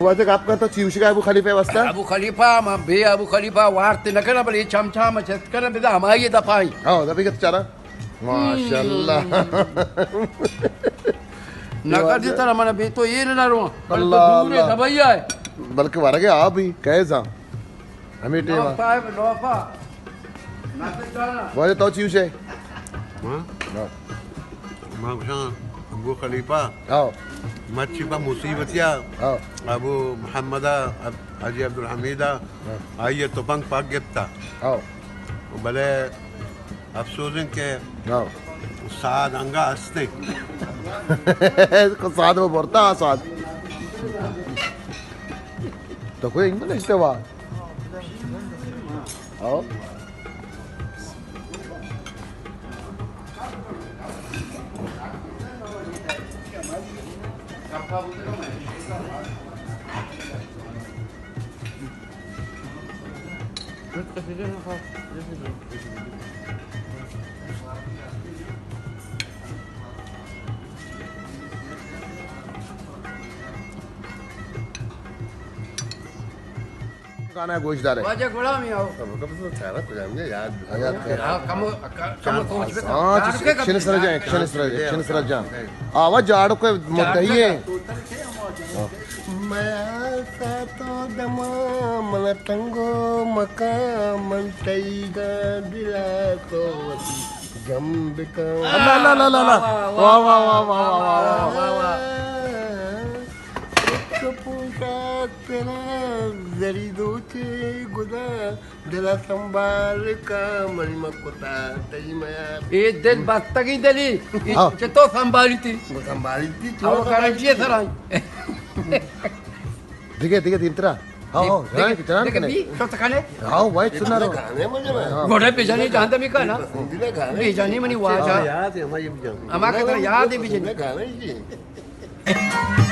واجہ گپ کن تو چی گوشگا ابو خلیفہ واسطہ؟ ابو خلیفہ، ما بے ابو خلیفہ وارت نہ کناں، بلے اے چمچا ما چست کناں، بدا ہمائی دپائی۔ ہاں، دپی گت چارا۔ ماشاءاللہ۔ نہ کر دی ترا من بے تو اے نہ رو۔ بل تو اللہ، دور ہے، اللہ۔ دبئی ہے۔ بلکہ ورگے آ بھی، کہے زاں۔ ہمیں ٹیم نواب صاحب، نوابا۔ ناصر جان۔ واجہ تو چی گوشے؟ ہاں؟ ہاں۔ ما گوشاں ابو خلیفہ۔ ہاں۔ مرچی پہ مصیبتیا۔ ہاں۔ ابو محمد اب-، حاجی عبدالحمید۔ ہاں۔ آئی تپنگ پاک گپتا۔ ہاں۔ بلے افسوز انت کہ ہاں۔ سعد انگا ہستے۔ سعد وہ برتا سعد۔ تو کوئی انگا نشتے وا۔ ہاں۔ گانا گوش دارے۔ واجہ غلامی آؤ۔ یاد، یاد کر۔ ہاں، کمو، کمو سوچ بکن۔ ہاں، چار کے شن سر جان، شن سر جان، شن سر جان۔ آواز جاڑو کے متہی ہے۔ میا ساتو دما من تنگو مکان من تئیگا دلا تو وتی جم بکن۔ اللہ، اللہ، اللہ، اللہ۔ واہ، واہ، واہ۔ یک پوشاک ترا زری دوچے گدا دلا سنبھال کا منی مکتا تئی میار۔ اے دل بستگی دلی، اے ہاں۔ چتو سنبھالیتی؟ سنبھالیتی، چو او سنبھالیتی؟ کرنچی سرائی۔ دگہ، دگہ دیمترا۔ ہاں، ہاں، جنان، جنان دیکھ، کنے۔ بی، تو تکنے؟ ہاں، وائٹ سنا رو۔ گانے مجھے میں۔ ہاں۔ گوڑے بیجانی جان دمی کا نا؟ پسندیدہ گانے۔ بیجانی منی واجہ۔ ہاں، یاد ہے، ہماری بھی جان۔ ہما کے ترا یاد ہے بیجانی۔ پسندیدہ گانے ہی ہے۔